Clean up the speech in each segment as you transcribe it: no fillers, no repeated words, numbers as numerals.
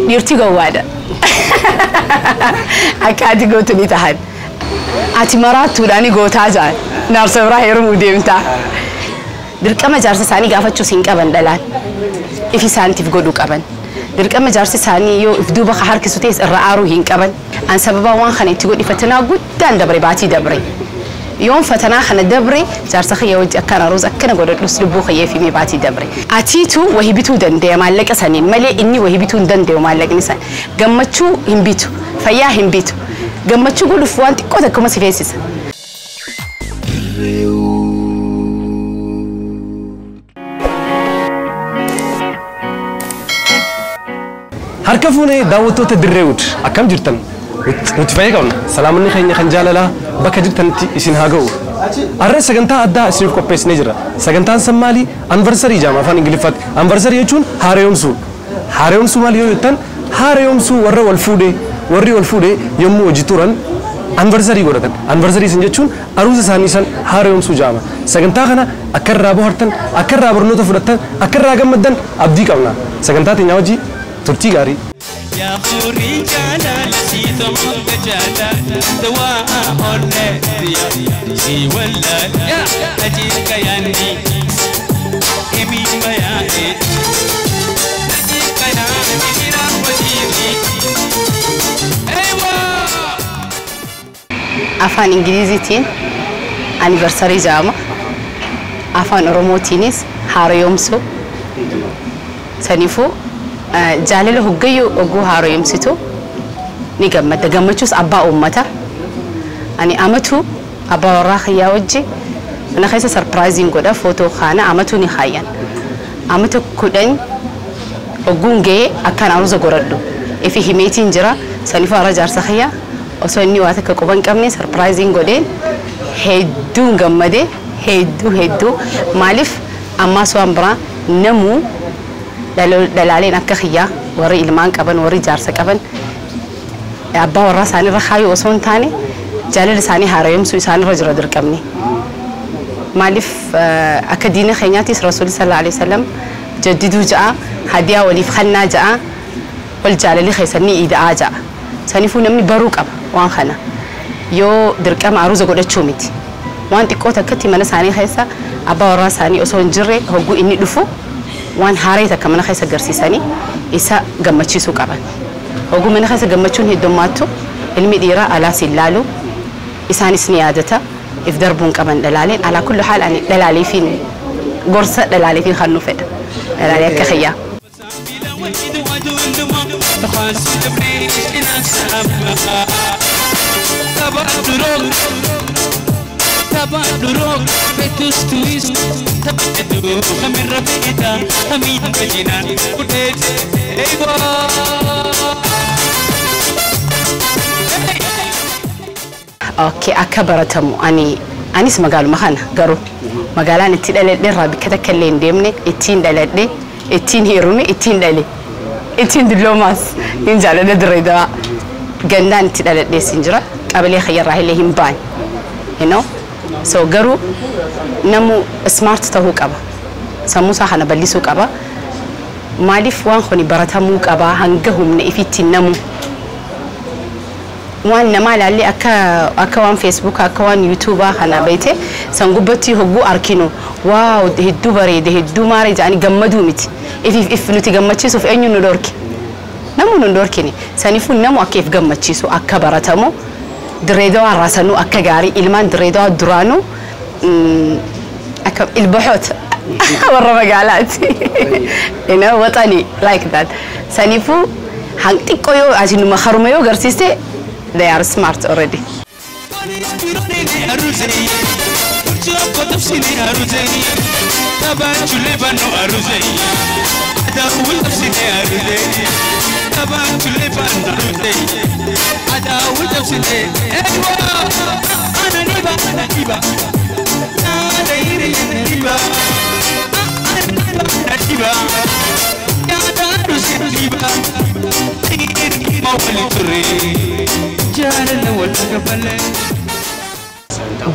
Dhiirti gowwaadha. Akka ati gootu ni tahan. Ati maraattuudhaan gootaa jaan. Naarsa biraa heerumuu deemtaa. Dirqama jaarsa isaanii gaafachuus hin qaban dhalaan. If isaaniitiif godhuu qaban. Dirqama jaarsi isaanii yoo if duuba harkisu ta'es irra aaruu hin qaban. An sababa waan kana itti godhi fatanaa guddaan dabre baatii dabre. Yoon fatanaa kana dabre jaarsa kiyya wajji akkana aruuza akkana godhadhus lubbuu kiyyee fi baatii dabre. Atiitu wahii bituu dandeenya maallaqa saniin malee inni wahii bituu hin danda'u maallaqni san. Gammachuu hin bitu, fayyaa hin bitu. Gammachuu godhuuf waan xiqqoo takkuma si feesisa. Harka fuunee daawwattoota Dirreewud akkam jirtan? Nuti fayyee qabna. Salaamanni keenya kan jaalalaa bakka jirtanitti isin haa ga'u. Har'a sagantaa addaa isiniif qopheessinee jira. Sagantaan san maali? Anniversary jedhama afaan Ingiliffaatti. Anniversary jechuun haaromsuu. Haaromsuu maali yoo jettan haaromsuu warra wal fuudhee warri wal fuudhee yommuu hojii turan anniversary godhatan. Anniversary san jechuun aruusa isaanii san haaromsuu jedhama. Sagantaa kana akka irraa bohaartan, akka irraa barnoota fudhattan, akka irraa gammaddan abdii qabna. Sagantaa teenya hojii turtii gaarii. يا خوري جلال سيد مك جلال دواء أولادي سي ولا أجيك ياني إمي بياني أجيك ياني وجيني أيوة. Afaan Ingiliziitiin anniversary jedhama. Afaan Oromootiinis haaromsuu. Saniifuu jaalala hoggayyuu oguu haaromsitu ni gammadda. Gammachuus abbaa uummata. Ani amatu abbaa warraa kiyyaa wajji mana keessa sarpiraayiziin godha footoo kaana amatu ni kaayyan. Amata 10 ogguun ga'ee akkaan aruuza godhadhu. Ifi himeetiin jira. Saniifuu hara jaarsa kiyyaa osoo inni waa takka quba hin qabne sarpiraayiziin godheen hedduun gammade hedduu hedduu maaliif ammaas waan biraa namuu dhalaaleen akka kiyyaa warri ilmaan qaban warri jaarsa qaban abbaa warraa isaaniirra kaayuu osoo hin taane jaalala isaanii haaromsuu isaanirra jira dirqamni. Maaliif akka diina keenyaattis rasuulli sallallahu alaihi wasallam jaddiduu ja'a hadiyaa waliif kennaa ja'a wal jaalalli keessanii ida'aa ja'a. Saniifuu namni baruu qaba waan kana yoo dirqama aruuza godhachuu miti. Waan xiqqoo takkatti mana isaanii keessa abbaa warraa isaanii osoo hin jirre hogguu inni dhufu waan haaree takka mana keessa agarsiisanii isa gammachiisuu qaban. Hogguu mana keessa gammachuun heddummaattu ilmi dhiiraa alaas hin laalu isaanis ni yaadata if darbuun qaban dhalaaleen alaa kullu haal ani dhalaaleefiin gorsa dhalaaleefiin kan nu fedha dhalaalee akka kiyyaa. Okay, akka baratamu ani anis magaaluma kana garuu magaalaan itti dhaladhe irraa bakka takka illee hin deemne ittiin dhaladhe ittiin heerume ittiin dhale ittiin dulloomaas hin jaaladha Dirree Dawaa gandaan itti dhaladhees hin jira qabalee kiyyarraa illee hin baane you know so garuu namu smart ta'uu qaba sammuu isaa kana bal'isuu qaba maaliif waan kuni baratamuu qaba hanga humna ifitti namu waan namaa ilaallee akka waan Facebook akka waan YouTube kana beete san gubbatti hogguu arkinu waaw hedduu bareede hedduu maaree jedhanii gammaduu miti if nuti gammachiisuuf eenyu nu dhorke namu nu dhorkini saniifuu namu akka if gammachiisu akka baratamu Dirree Dawaa irraa sanuu akka gaarii ilmaan Dirree Dawaa duraanuu akka ilbaxoota warra magaalaati you know watani like that saniifuu xiqqoo yoo ati numa haruma yoo agarsiiste they are smart already.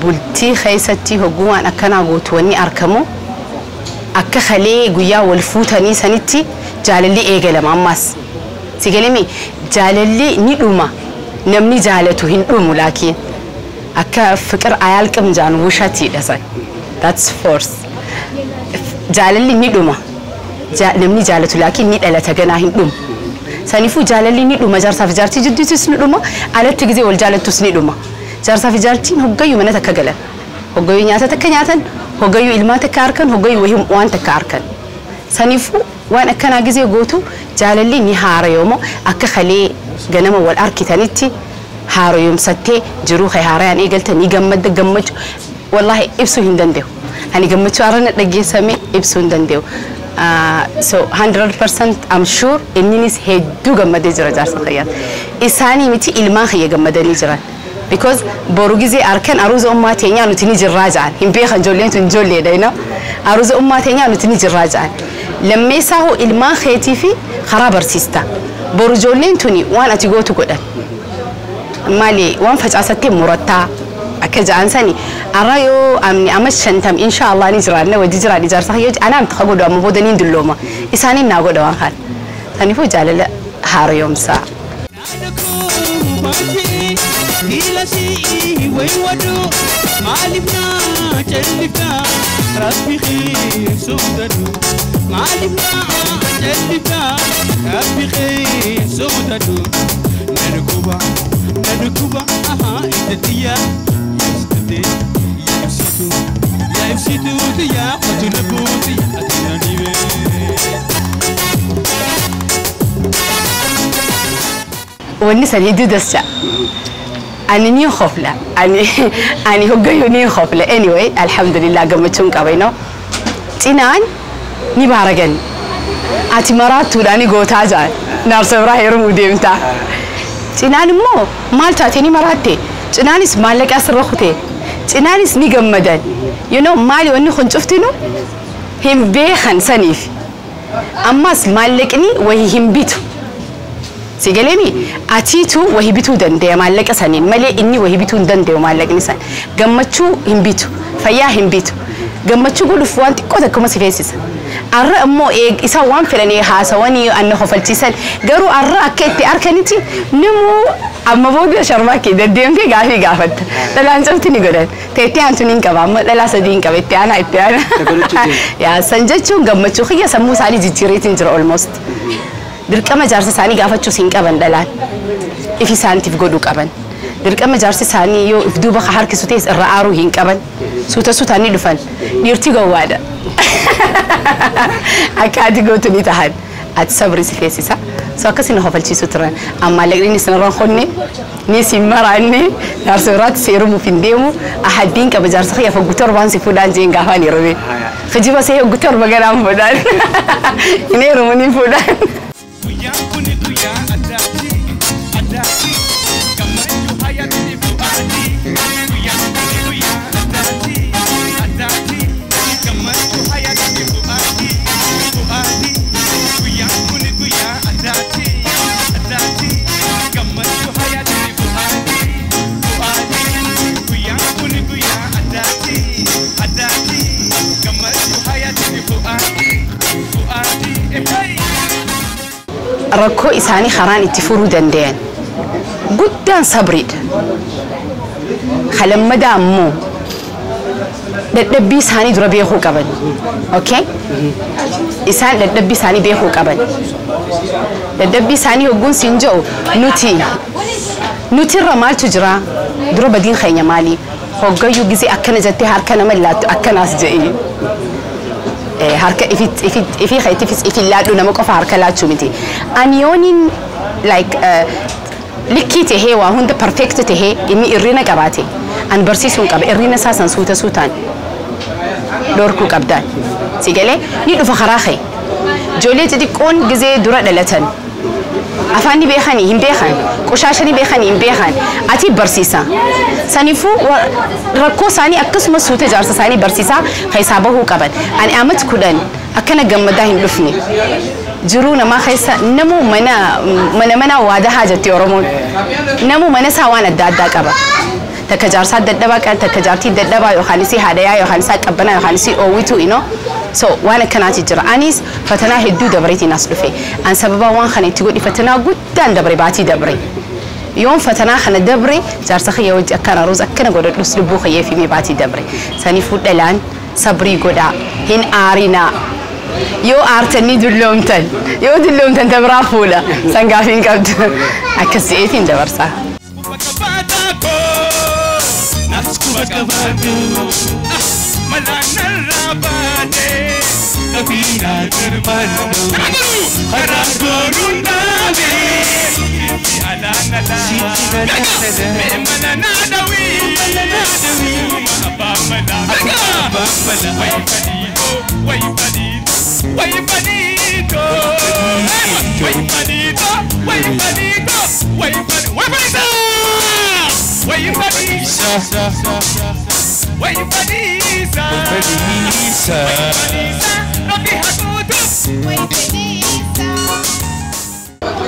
Bultii keessatti hoggumaan akkanaa gootu wanni argamu akka kalee guyyaa wal fuutanii sanitti jaalalli eegalama ammas. Si galemi jaalalli ni dhuma namni jaalatu hin dhumu laakiin akka fiqir ayaalqam jaan wushatiidha san. That's force. Jaalalli ni dhuma namni jaalatu laakiin ni dhalata ganaa hin dhumu. Saniifuu jaalalli ni dhuma jaarsaaf jaartii jidduutis ni dhuma alatti gizee wal jaalattus ni dhuma. Jaarsaaf jaartiin hoggayyuu mana takka galan. Hoggayyuu nyaata takka nyaatan, hoggayyuu ilmaa takka harkan, hoggayyuu waan takka harkan. Saniifuu waan akkanaa gizee gootu jaalalli ni haarayoomo akka kalee ganama wal arkitanitti haaroyoomsattee jiruu kee haarayaan eegalta ni gammadda gammachuu wallaahi ibsuu hin danda'u. Ani gammachuu arana dhaggeessame ibsuu hin danda'u. So 100% I'm sure inninis hedduu gammadee jira jaarsa kiyyaa. Isaanii miti ilmaan kiyya gammadanii jiran. Because boru gizee harkan aruuza ummaa teenyaa nuti ni jirraa ja'an. Hin beekan ijoolleen tun ijoolleedha you know. Aruuza ummaa teenyaa nuti ni jirraa ja'an. Lammeessaa hoo ilmaan keetii fi karaa barsiista. Boru ijoolleen tuni waan ati gootu godhan. Maali waan facaasattee murattaa akka ja'an sani arra yoo amni amma 50 insha Allah ni jiraanna wajji jiraadhi jaarsa kiyya anaa miti ka godhu amma booda niin dullooma isaaniin naa godha waan kana. Saniifuu jaalala haaromsaa. Wanni san hedduu dasha. Ani ni khofla. Ani hoggayyuu ni khofla. Anyway, alhamdulillah gammachuun qaba you know. Cinaan ni baaragan. Ati maraattuudha ni gootaa ja'an. Naarsa biraa heerumuu deemtaa. Cinaan immoo maal taate ni maraatte. Cinaanis maallaqa asirra kutee. Cinaanis ni gammadan. You know maali wanni kun cuftinu hin beekan saniif. Ammas maallaqni wahii hin bitu. Si galemi atiitu wahii bituu dandeenya maallaqa saniin malee inni wahii bituu hin danda'u maallaqni san. Gammachuu hin bitu, fayyaa hin bitu. Gammachuu godhuuf waan xiqqoo takkuma si feesisa. Arra immoo isaan waan fedhanii haasawanii anna kofalchiisan garuu arra akka itti harkanitti namuu amma booda sharmaa kee deddeemtee gaafii gaafatta. Dhalaan cufti ni godhan. Teettee aantu ni qaba amma dhalaa sadii hin qaba itti aanaa itti aanaa. Yaa san jechuun gammachuu kiyya sammuu isaanii jijjiireetiin jira almost. Dirqama jaarsa isaanii gaafachuus hin qaban dhalaan. If isaaniif godhuu qaban. Dirqama jaarsi isaanii yoo if duuba harkisu ta'es irra aaruu hin qaban. Suuta suutaan ni dhufan. Dhiirti gowwaadha. Akka ati gootu ni tahan. Ati sabri si feesisa. So akkasii hofalchiisu turan. Amma laqni isin irra honne ni si maraanne jaarsa biraatti seerumuuf hin deemu. Ahaddiin qaba jaarsa kiyya foggu torbaan si fuudhaan jeen gaafaan yeroo Kijiba see hoggu torba ganaan fuudhaan. Hin heerumu ni fuudhaan. Guyyaan kuni guyyaa addaati, addaati. Gammachuu hayyaatti bu'aati. Guyyaan kuni guyyaa addaati, addaati. Gammachuu hayyaatti bu'aati, bu'aati. Guyyaan kuni guyyaa addaati, addaati. Gammachuu hayyaatti bu'aati, bu'aati. Guyyaan kuni guyyaa addaati, addaati. Gammachuu hayyaatti bu'aati, bu'aati. Hey! Rakkoo isaanii karaan itti furuu danda'an guddaan sabriidha. Kalammadaa ammoo dadhabbii isaanii dura beekuu qaban. Okay? Isaan dadhabbii isaanii beekuu qaban. Dadhabbii isaanii hogguun siin jedhu nuti nutirra maaltu jira dura badiin keenya maali? Hoggayyuu gisee akkana jettee harka nama laattu akkanaas jedhee. Harka ifii keetifis ifi laadhu nama qofa harka laachuu miti. Ani yooniin like likkii tahee waa hunda perfect tahee inni irrina qabaate an barsiisuun qaba irrina isaa san suuta suutaan dhorkuu qabdaan. Si galee ni dhufa karaa kee. Ijoollee xixiqqoon gizee dura dhalatan afaan ni beekanii hin beekan qoshaasha ni beekanii hin beekan ati barsiisa. Saniifuu rakkoo isaanii akkasumas suuta jaarsa isaanii barsiisaa keessaa bahuu qaban. Ani amata 10 akkana gammadaa hin dhufne. Jiruu namaa keessa namuu mana mana mana waadaa jetti Oromoon. Namuu mana isaa waan adda addaa qaba. Takka jaarsaa dadhabaa qaba, takka jaartii dadhabaa yookaan isii haadhayaa yookaan isaa qabbanaa yookaan isii oowwitu ino. So waan akkanaati jira. Anis fatanaa hedduu dabreetiin as dhufe. An sababa waan kana itti godhi fatanaa guddaan dabre baatii dabre. Yoon fatanaa kana dabre jaarsa kiyya wajji akkana aruuza akkana godhadhus lubbuu kiyyee fi baatii dabre. Saniifuu dhalaan sabrii godhaa hin aarinaa. Yoo aartanii dulloomtan yoo dulloomtan dabraa fuula sangaaf hin qabdu akkas je'eetiin dabarsaa.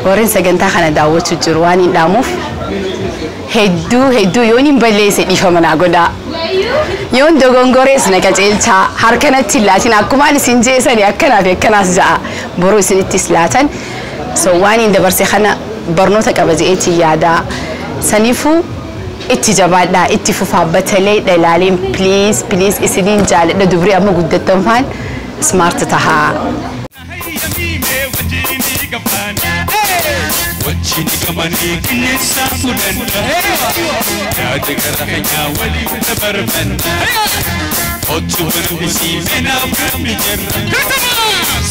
Warreen sagantaa kana daawwachuu jiru waan hin dhaamuuf hedduu hedduu yoon hin balleesse dhiifama naa godhaa. Yoon dogongorees na qajeelchaa harkanatti hin laatin akkumaan isin jeesani akkanaa fi akkanaas ja'a boruu isinittis laatan. So waan hin dabarse kana barnoota qaba je'eetiin yaadaa. Saniifuu itti jabaadhaa itti fufaa batalee dhalaaleen please please isiniin jaaladha dubrii amma guddattan faan smart tahaa. Wajjin gamanii qilleensa fuudhanna. Yaada gara keenyaa waliin dabarfanna. Otuu isii feenaa fudhanni jirra.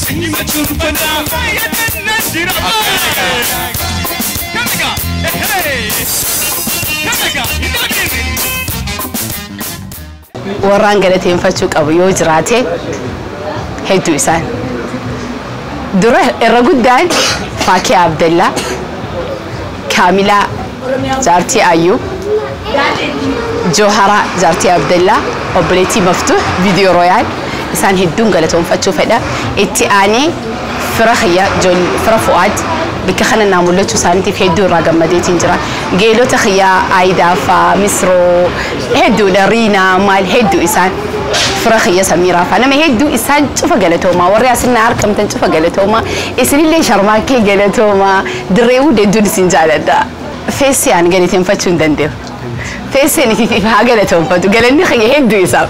Sanyii machuun banaa fayyadannaa jira. Warraan galateeffachuu qabu yoo jiraate hedduu isaan. Dura irra guddaan Faakii Abdallaa, Kaamilaa Jaartii Ayyuu, Jooharaa Jaartii Abdallaa, obboleettii Maftuh, Viidiyoo Rooyaal isaan hedduun galatoonfachuu fedha. Itti aanee fira kiyya fira Fu'aad bakka kana naa mul'achuu isaaniitiif hedduu irraa gammadeetiin jira. Geelota kiyyaa Aayidaa faa, Misroo hedduudha, Riinaa maal hedduu isaan. Fira kiyya Samiiraa faa nama hedduu isaan cufa galatoomaa warri asinna argamtan cufa galatoomaa isinillee sharmaakkee galatoomaa dirreewuu hedduun isin jaaladha. Feessi aan galateeffachuu hin danda'u. Feesseen ifiif haa galatoonfatu galanni kiyya hedduu isaaf.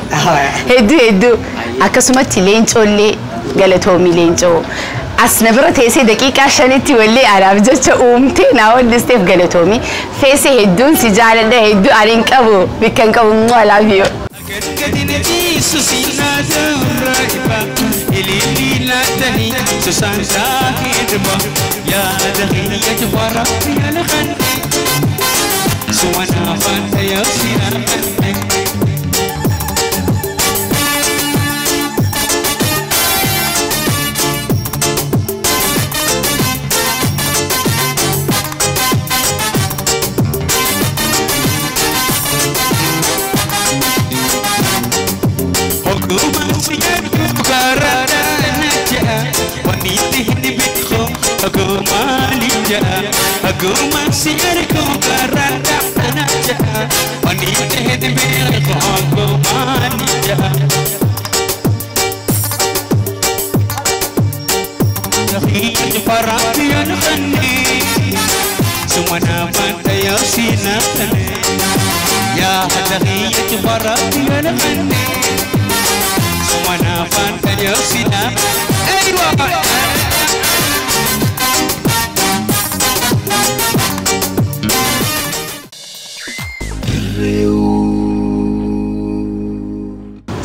Hedduu hedduu akkasumatti leencoollee galatoomii leencoo. As na bira teessee daqiiqaa 5tti wallee anaaf jecha uumtee naa wallisteef galatoomii. Feessee hedduun si jaaladha hedduu ani hin qabu bikka hin qabu immoo alaafiyyoo.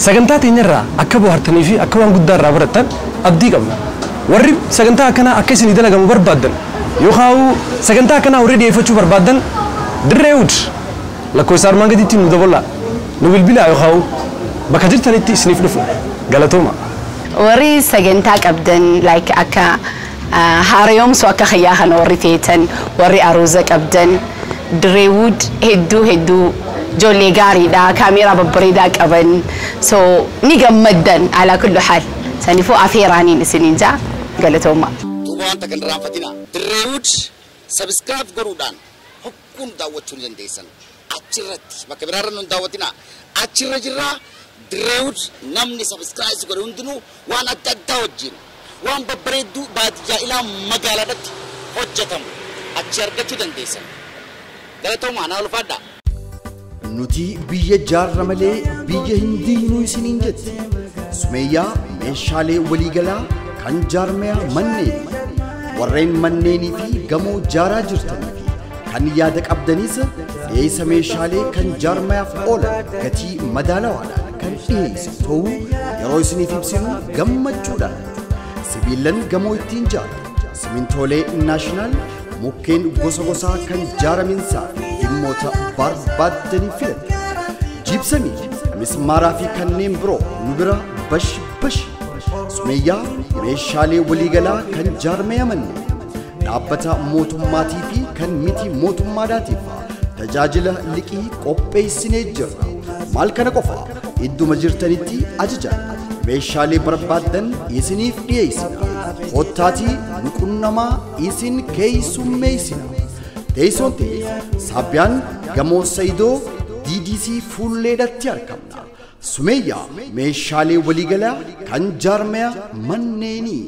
Sagantaa teenyarraa akka bohaartanii fi akka waan guddaa irraa barattan abdii qabna. Warri sagantaa akkanaa akka isinii dalagamu barbaaddan yookaan sagantaa akkanaa warri dhiyeeffachuu barbaaddan Dirreewud lakkoofsa armaan gadiitti nu dabalaa nu bilbilaa yookaan bakka jirtanitti isiniif dhufu galatooma. Warri sagantaa qabdan like akka haaromsuu akka xiyyaa kana warri feetan warri aruuza qabdan Dirreewud hedduu hedduu ijoollee gaariidha kaameeraa babbareedaa qaban so ni gammaddan alaa kullu haal saniifuu afeeraaniin isiniin jaa galatooma. Duuba wanta kan irraanfatina Dirreewud sabiskiraayib godhuudhaan hokkuun daawwachuu ni dandeessan achirratti bakka biraarra nu hin daawwatina achirra jirraa Dirreewud namni subscribe godhe hundinuu waan adda addaa wajjin waan babbareedduu baadiyyaa ilaa magaalaadhaatti hojjetamu achi argachuu dandeessan. Galatoomaa naa ulfaadhaa. Nuti biyya jaarra malee biyya hin diinuu isiniin jetti. Sumeeyyaa meeshaalee waliigalaa kan jaarmeyaa manneen warreen manneenii fi gamoo jaaraa jirtanii fi kan yaada qabdanis dhiyeessa meeshaalee kan jaarmeyaaf oolan gatii madaalawaadhaan kan dhiyeessu ta'uu yeroo isiniif ibsinu gammachuudhaan. Sibiilan gamoo ittiin jaaran, simintoolee naashinaal, mukkeen gosa gosaa kan jaaraminsaa fi dhimmoota barbaaddanii filatan. Jiibsamii, mismaaraa fi kanneen biroo nu bira bash bash. Sumeeyyaa meeshaalee waliigalaa kan jaarmeya manneen dhaabbata mootummaatii fi kan miti mootummaadhaatiif tajaajila liqii qopheessinee jirra. Maal kana qofa idduma jirtanitti ajajan meeshaalee barbaaddan isiniif dhiyeessina. Kottaatii nu qunnamaa isin keessummeessina. Teessoon teenya Saabbiyaan gamoo Sayidoo DDC fuulleedhatti argamna. Sumeeyyaa meeshaalee waliigalaa kan jaarmeya manneenii.